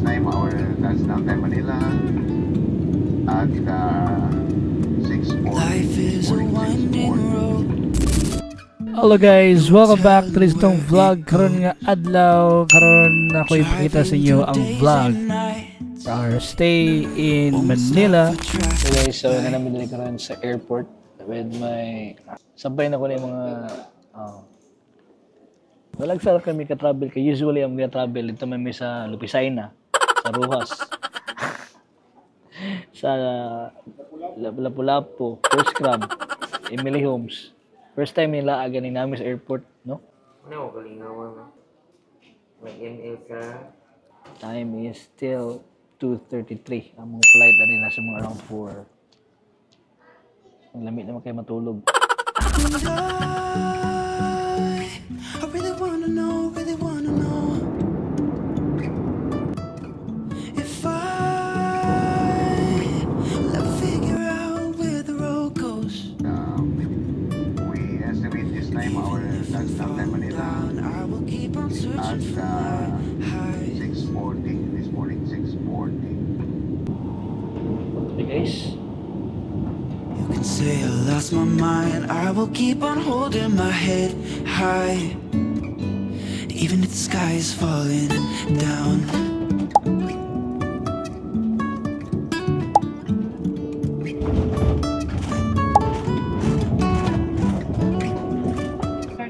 this time our touchdown time Manila at 6:40. Life is a winding road. Hello guys, welcome back to this itong vlog. Karon nga adlaw, karon ako ipakita sa inyo ang vlog our stay in Manila. So guys, so na namin diri karon sa airport with my sabay na ko na yung mga walang sa kami ka-travel kay usually ang mga travel dito may may sa Lupisaina, sa Rojas, sa Lapu-Lapu, First Crab, Emily Homes. First time nila aga ni namin sa airport, no? Ano ko kalingawan na? Mag-ML ka. Time is still 2:33. Ang mga flight na nasa mga around 4. Ang lamig naman kayo matulog. And I really wanna know, really wanna know if I will ever figure out where the road goes. We estimate this time our touchdown time Manila Down, I will keep on at searching for my highs. 6:40 this morning, 6:40. Okay guys. You can say I lost my mind. I will keep on holding my head high, even if the sky is falling down.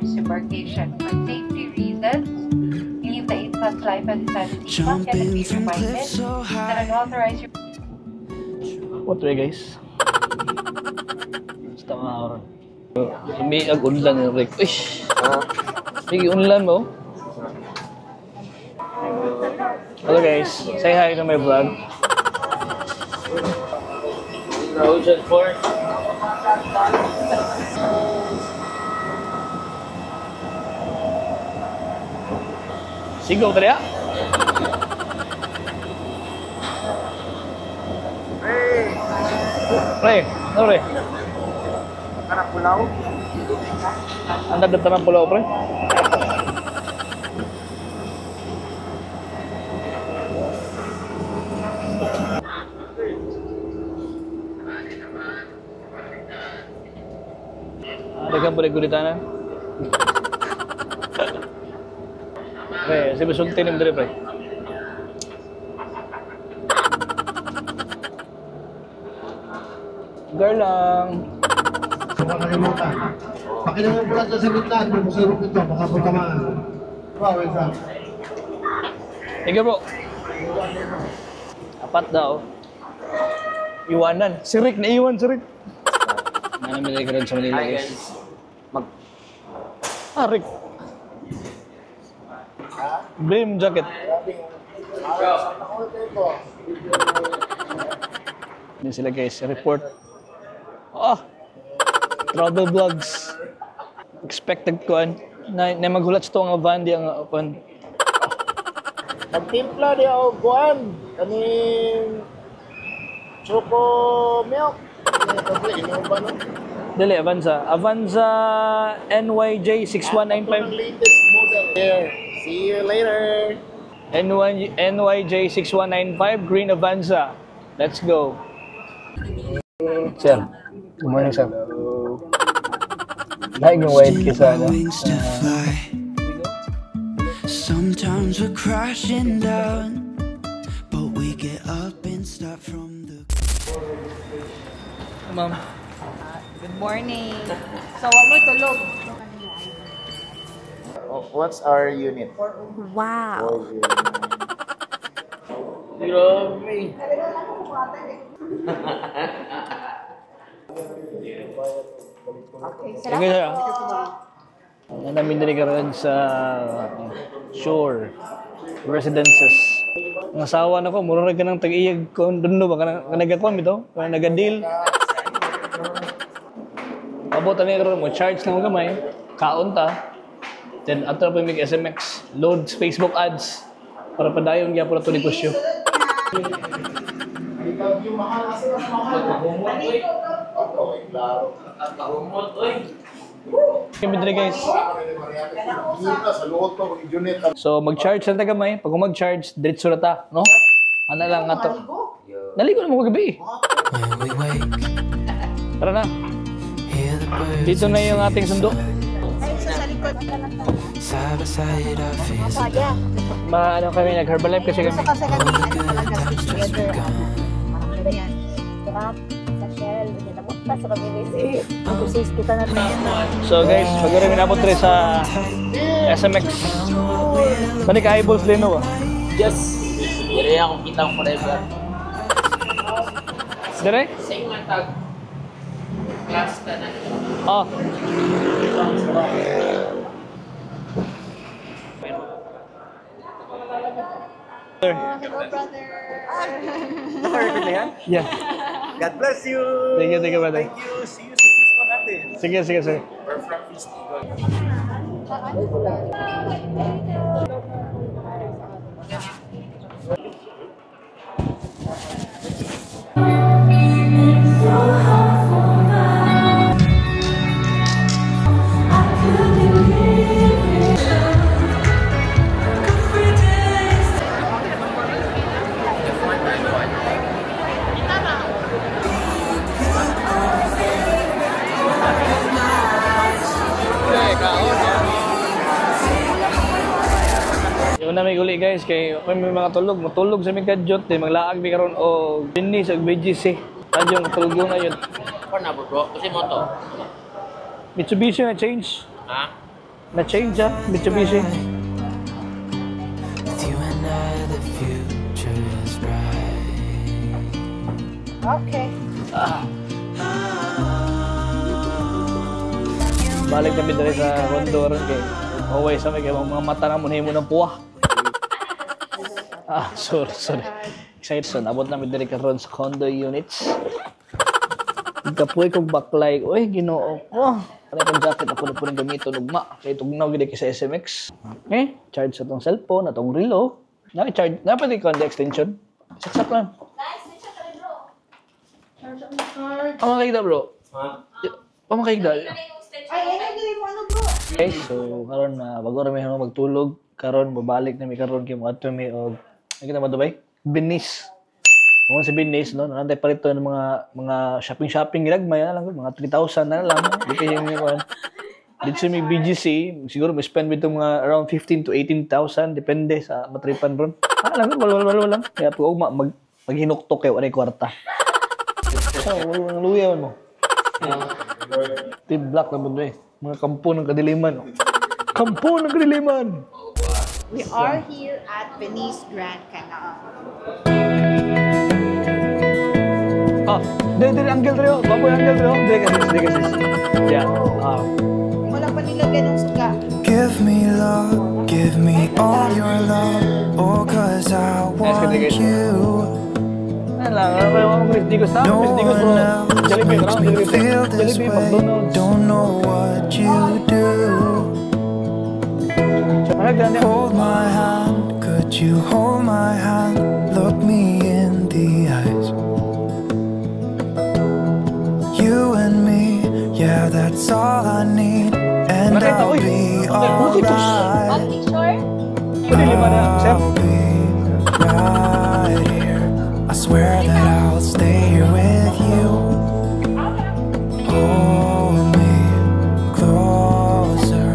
Disembarkation. For safety reasons, leave the infant's life and sanity cannot Jumping be from reminded cliffs so that high. unauthorized What way guys? Basta mga oras. May ag unlan ni Rick. Uy! May unlan mo? Hello guys, say hi to my vlog. Ocean 4. Sigaw tadi ah. Pre, ano pre? Anak pulaw? Ang dagdag ng pulaw, pre. Daghang pa rin gulitanan. Pre, si Basulti ni pre. Girl lang. Makakalimutan. Pakilaman po lang sa gitna at may masurok nito, baka po tamaan. Wow, welcome. Thank you, bro. Apat daw. Iwanan. Si Rick, naiwan si Rick. Namin nila sa Manila, Hi guys. guys. Mag Ah, Rick. Blame jacket. Hindi sila guys, report. Ah! Travel vlogs. Expected kuan. Na maghulat sa nga van di ang kuan. Nagtimpla di ako, kuan. Kaning choco milk. Inom ba no? Dili, Avanza. Avanza NYJ 6195. Ang latest model. There. See you later. N1, NYJ 6195 Green Avanza. Let's go. Sir, good morning, sir. Lain yung white kaysa ano. Wings to fly. Sometimes we're crashing down, but we get up and start from the Ma'am. Good morning. So, wa mo tulog. What's our unit? Wow. Grabe. Okay, Thank you, sir. Namin diri karon sa Shore Residences. Ang asawa na ko, mura ra ka ng tag-iyag ko dundo ba kanang nagakuan bitaw, kanang naga-deal. Abot ani karon mo charge lang gamay, kaon ta. Then ato pa mig SMX, load Facebook ads para padayon gyapon ato negosyo. Yung mahal, asa mas mahal? Okay, klaro. Kahumot oy. Kami diri guys. So mag-charge na ta gamay, pag mag-charge diretso na ta, no? Ana lang nga to. Naligo na mo kagabi. Tara na. Dito na yung ating sundo. Maano kami nag-Herbalife kasi kami. Kasi kami ano talaga stick together. Parang ganyan. Sa Shell, sa kami kita na. So guys, pag-uri minabot rin sa SMX. Balik eyeballs din no? Yes! Dire akong kitang forever. Dire? Same man tag. Class ka na. Oh. Hello, brother. Yeah. God bless you! Thank you, brother. Thank you! See you sa Fisto natin! Sige, sige, sir. We're from Fistigo. Yung na may guli guys kay may mga tulog, matulog sa may kadyot, di maglaag mi karon og Binis og BGC. Kadyong tulog na yun. Ako na bro, kasi mo to. Mitsubishi na change. Ha? Na change ah, Mitsubishi. With you and I, the future is bright. Okay. Balik kami diri sa condo ron kay Huway sa may kay mga mata na mo ng puwa. Ah, sorry, sorry. Excited. So, nabot namin diri karon sa condo units. Kapoy kong baklay. Uy, Ginoo ko. Ano itong jacket ako na po rin gamiton ugma. Kay tugnaw gid kay sa SMX. Okay, charge sa tong cellphone, atong relo. Na charge, na pwede ko ang extension. Saksak lang. Charge ang card. Ang makikita bro. Ha? Ang makikita. Ay, ay, ay, mo ano bro? Okay, so karon na bago ra mi magtulog, karon babalik na mi karon kay moadto mi og nakita mo Dubai? Binis. Kung sa Binis no, nantay palito ng mga shopping shopping gilagmay na lang mga 3,000 na lang. Di kay yung kuan. Dito sa may BGC, siguro may spend bito mga around 15 to 18,000 depende sa matripan ron. Ah, lang wala lang. Kaya pag ugma maghinuktok kayo anay kwarta. So, wala luya man mo. Team Black na mundo eh. Mga kampo ng kadiliman. Oh. Kampo ng kadiliman! We are here at Venice Grand Canal. Ah, dire angle dire oh. Baboy angle dire oh. Dire kasi, dire kasi. Yeah. Ah. Wala pa nila ganong suga. Give me love, give me all your love. Oh, cause I want you. Ano lang, ano ba yung Chris Digos na? No Chris Digos one bro. else Jollibee, makes tara, me Jollibee. feel this Jollibee, way. McDonald's. Don't know what you do. Ano ganyan? Hold my hand, could you hold my hand? Look me in the eyes. You and me, yeah, that's all I need. And Nakita, I'll uy. be Ay, alright. Pwede lima na, sir. I'll be right here. I swear that I'll stay here with you. Hold me closer.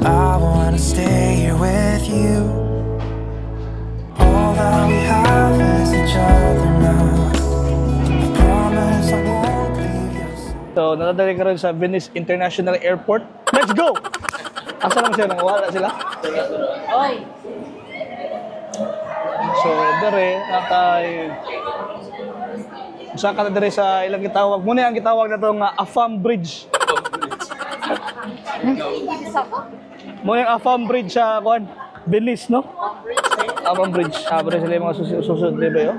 I wanna stay here with you. All that we have is each other now. I promise I won't leave you. So, natadali ka rin sa Venice International Airport. Let's go! Asa naman sila? Nangwala sila? Oy! So, dere, natay... Usa ka na dere sa ilang gitawag. Muna ang gitawag na itong Afam Bridge. Muna yung Afam Bridge sa kuan, Venice, no? Afam Bridge. Sabi sila yung mga susunod, di ba yun?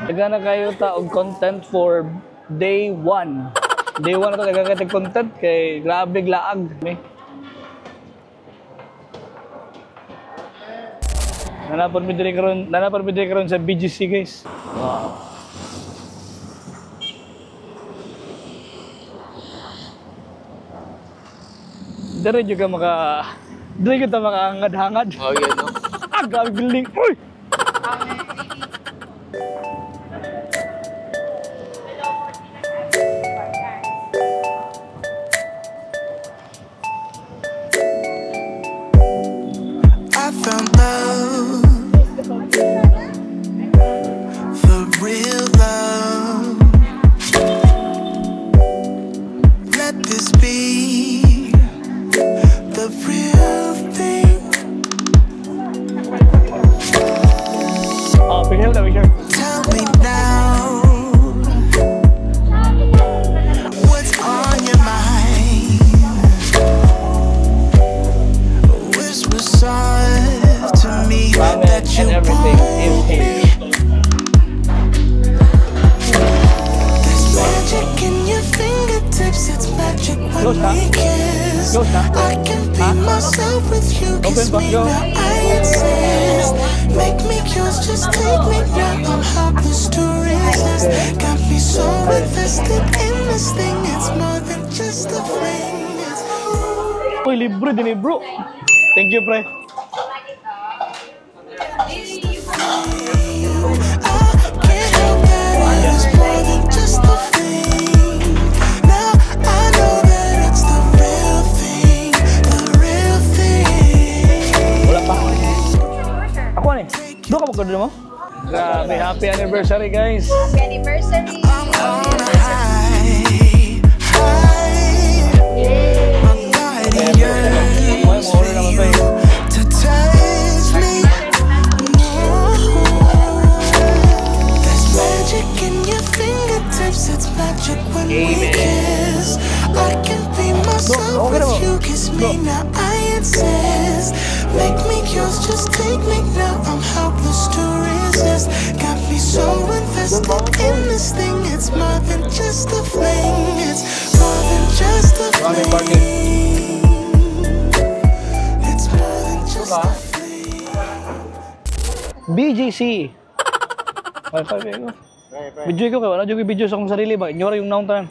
Nagana kayo ta og content for day 1. Day 1 na to nagana kayo content kay grabe laag ni. Nanapon mi diri karon, nanapon mi diri karon sa BGC guys. Wow. Dere jud ka maka dere jud ta makaangad-hangad. Oh, yun, no? Ah, grabe building. Uy! I found love, the real love. Let this be the real thing. Ah, picture na picture. Tell me now, what's on your mind? Whisper soft to me Ramen that you and everything is want here. me. There's magic in your fingertips. It's magic when Close na. we kiss. Close na. I can be myself with you. Kiss Open pa, me go. now. I insist. Make me yours, just take me now. I'm helpless to resist. Got me so invested in this thing. It's more than just a fling. It's Uy, libre din eh, bro. Thank you, pre. I can't help that it is more than just a fling. Now I know that it's the real thing, the real thing. Wala pa. Ako ano eh. Doon ka magkado mo? Grabe, happy anniversary, guys. Happy anniversary! I'm on a high, high. My body yearns for you to touch me more. There's magic in your fingertips. It's magic when we kiss. I can be myself okay with na mo. you. Kiss me now, I insist. Make me yours, just take me now. I'm helpless to resist. Got me so invested in this thing. It's more than just a fling. It's more than just a fling. It's more than just a fling. BGC. Ay, ay, ay. Video ko kay wala jud ko video sa akong sarili ba. Inyora yung naong tanan.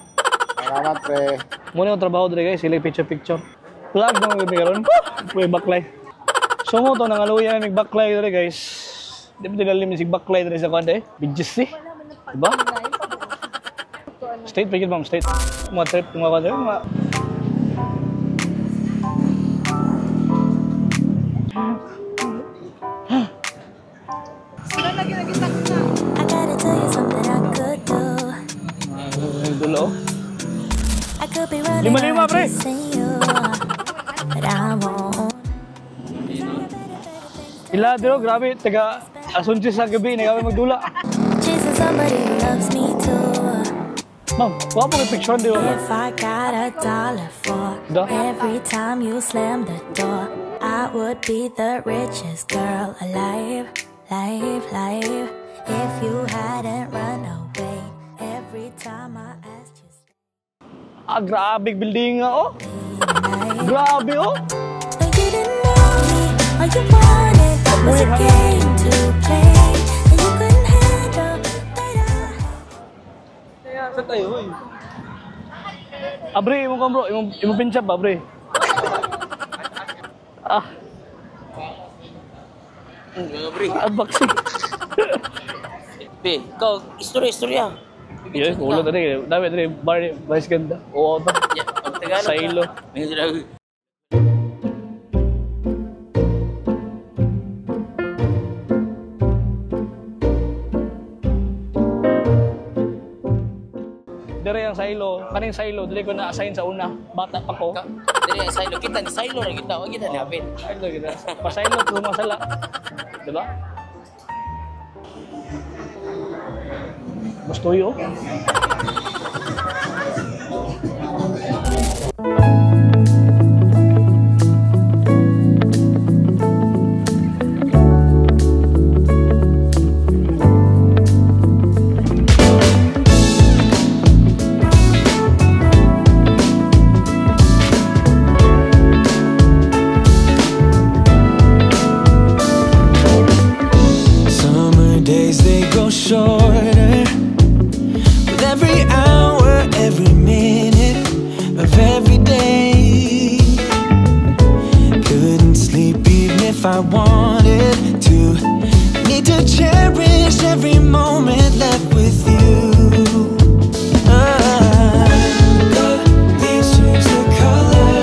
Salamat, pre. Muna yung trabaho dire, guys, sila picture picture. Vlog na mga karon. Uy, baklay. So mo to nangaluya mig baklay dire, guys. Di ba tilalim ni sig baklay dire sa kuan eh? BGC. Diba? State pa ma'am, state. Mga trip mga kuan dire, mga. Sila lagi nagitak na. I gotta tell you something I could do. Dulo. I could be running Lima-lima, around pre. chasing you, but I won't. Ila diro, grabe taga alas sa gabi na kami magdula. Chasing somebody who loves me too. Ma'am, wa mo picture di ba? Ma'am? If I got $1 for Da. every time you slam the door, I would be the richest girl alive, live, live. If you hadn't run away every time I asked you. Ah, grabe building nga oh. Tonight. Grabe oh. No, you didn't know me. All you wanted was a game to play, and you couldn't handle that. Saan tayo, oy? Abre, imong bro, imong pinchap ba, bre? Ah, Mga pre. Unboxing. Pe, ikaw, istorya, istorya. Yun, ulo tadi. Dami tadi, bar, vice ganda. Oo, to. Yeah, pag Tagalog Sa ka. ilo. May sinabi. Dire ang silo, kaning silo, dili ko na-assign sa una. Bata pa ko. Dili ang silo kita ni silo ra kita, wa kita ni hapit. Silo kita. Pasilo to mga sala. Diba? Gusto yun. Summer days, they grow shorter with every if I wanted to. Need to cherish every moment left with you. The leaves change their color,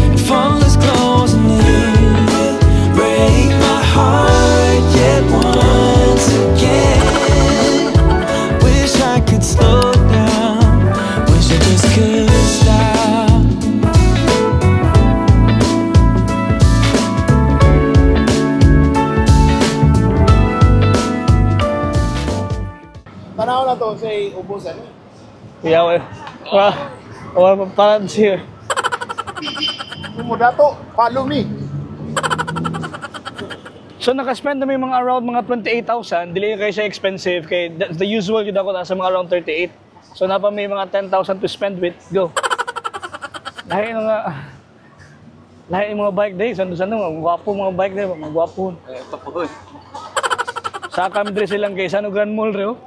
and fall is closing in. Will break my heart yet once again. Wish I could slow down. Wish I just could stop. Tanaw na to say ubusan eh. Yeah, well, well, parang siya. Tumudato, follow me. So nakaspend na may mga around mga 28,000, dili kayo siya expensive kay that's the usual yun ako nasa mga around 38. So napa may mga 10,000 to spend with. Go. Lahi yung mga bike day, sando-sando mga gwapo mga bike day, mga gwapo. Sa kami diri silang Gaisano Grand Mall re oh.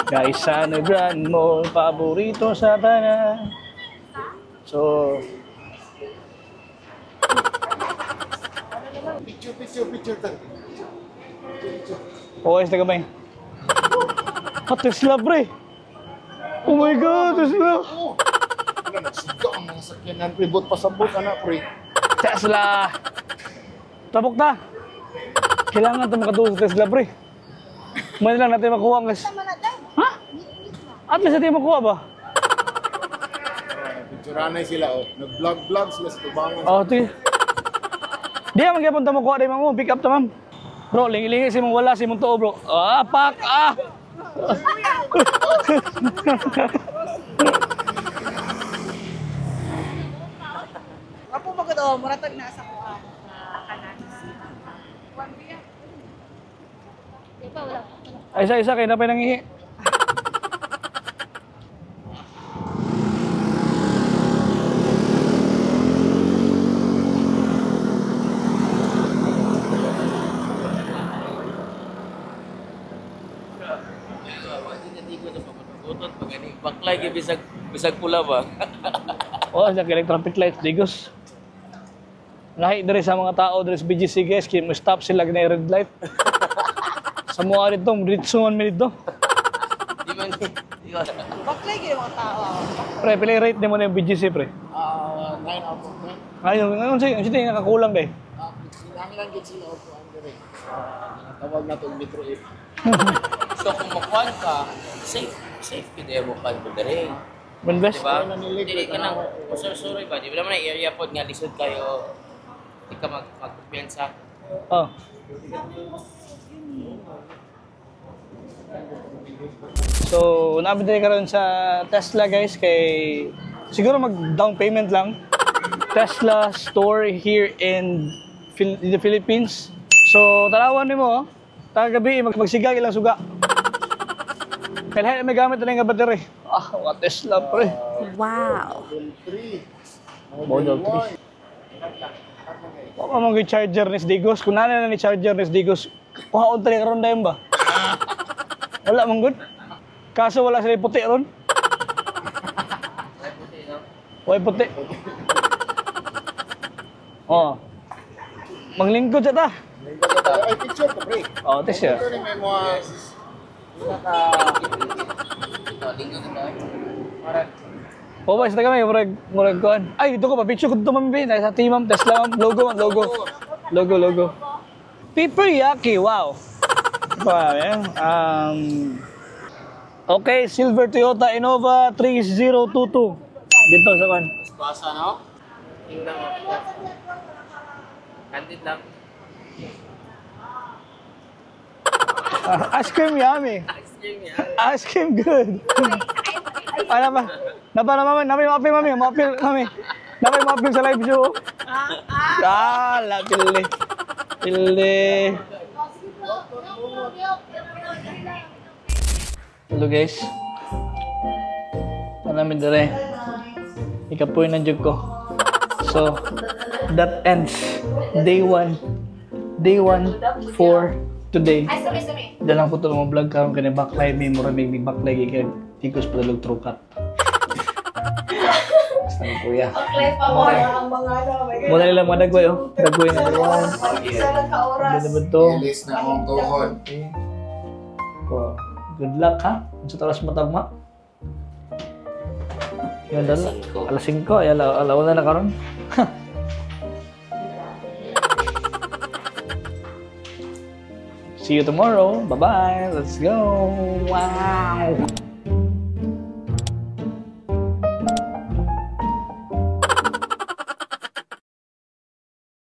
Gaisano Grand Mall, paborito sa tanan. So Picture, picture, picture. Okay, sa gamay. Ah, Tesla, pre. Oh my God, Tesla. Oh. Wala, nagsiga ang mga sakyanan, pre. Bot pasabot, anak, pre. Tesla. Tabok na. Kailangan ito makatuwa sa Tesla, pre. May lang natin makuha ang gas. Ha? At least natin makuha ba? Picturanay sila, oh. Nag-vlog-vlog sila sa tubangan. Oh, ito. Di naman kaya punta makuha di mo. Pick up ta, ma'am. Bro, lingi-lingi si mong wala si mong tuo, bro. Ah, pak! Ah! Apo magod oh, muratag na sa kuha. Ay, isa-isa, kayo na pa nangihi. Baklay gyud bisag pula ba. Oh, sa kilig traffic lights, digos. Lahi diri sa mga tao diri sa BGC guys, kay mo stop sila na red light. Sa mga dito, diretso man mi dito. Di man di ba? Baklay gyud mga tao. Pre, pila rate nimo na yung BGC, pre? 9 out of 10. Ayun, ngayon sige, sige nakakulang day. Kinahanglan gid sila og kuan diri. Tawag na to Metro 8. So kung makuan ka, safe safe gid mo kan diri. Invest. Diba? Dili ka nang usursuri ba? Di ba naman na area pod nga lisod kayo di ka magkumpiyansa. Oh. So, naabot din karon sa Tesla guys kay siguro mag down payment lang. Tesla store here in the Philippines. So, tanawan nimo oh. Tagagabi magsigag ilang suga. Kailangan may gamit na nga battery. Ah, mga Tesla pre. Wow. Model 3. Wa man gyud charger ni Digos. Kung nana na ni charger ni Digos, kuhaon tali karon dayon ba? Wala man gud. Kaso wala sila puti ron. Way puti. Oh. Maglingkod sa ta. Ay, picture ko, pre. Oh, tis siya. Ito ni may mga Oh, ba, sa kami, murag kuan. Ay, dito ko pa picture ko dito ma'am, be. Sa team ma'am, Tesla ma'am, logo ma'am, logo. Logo, logo. Pepperyaki, wow. Pa, eh. Okay, silver Toyota Innova 3022. Dito sa kuan. Basa no? Tingnan mo. Candid lang. Ice cream yummy. Ice cream yan. Ice cream good. Ano ba? Napa na mami, nami maapil mami, maapil mami. Napa maapil sa live show. Ah, la pili. Pili. Hello guys. Ano namin dire? Ikapoy ng jug ko. So, that ends day 1. Day 1 for today. Dalang ko ito mga vlog karon kay backlight may mura may backlight kay tigos padalog true cut. Relax na kuya. Okay, pa mo. Ang mga ano, my God. Muna nila mga dagway oh. Dagway na dalawa. Isa lang ka oras. Ano naman to? Release na akong tuhod. Okay. Ko, good luck ha. Unsa oras mo tagma? Yun dala. Alas 5. Ay, alauna na karon. See you tomorrow. Bye-bye. Let's go. Wow.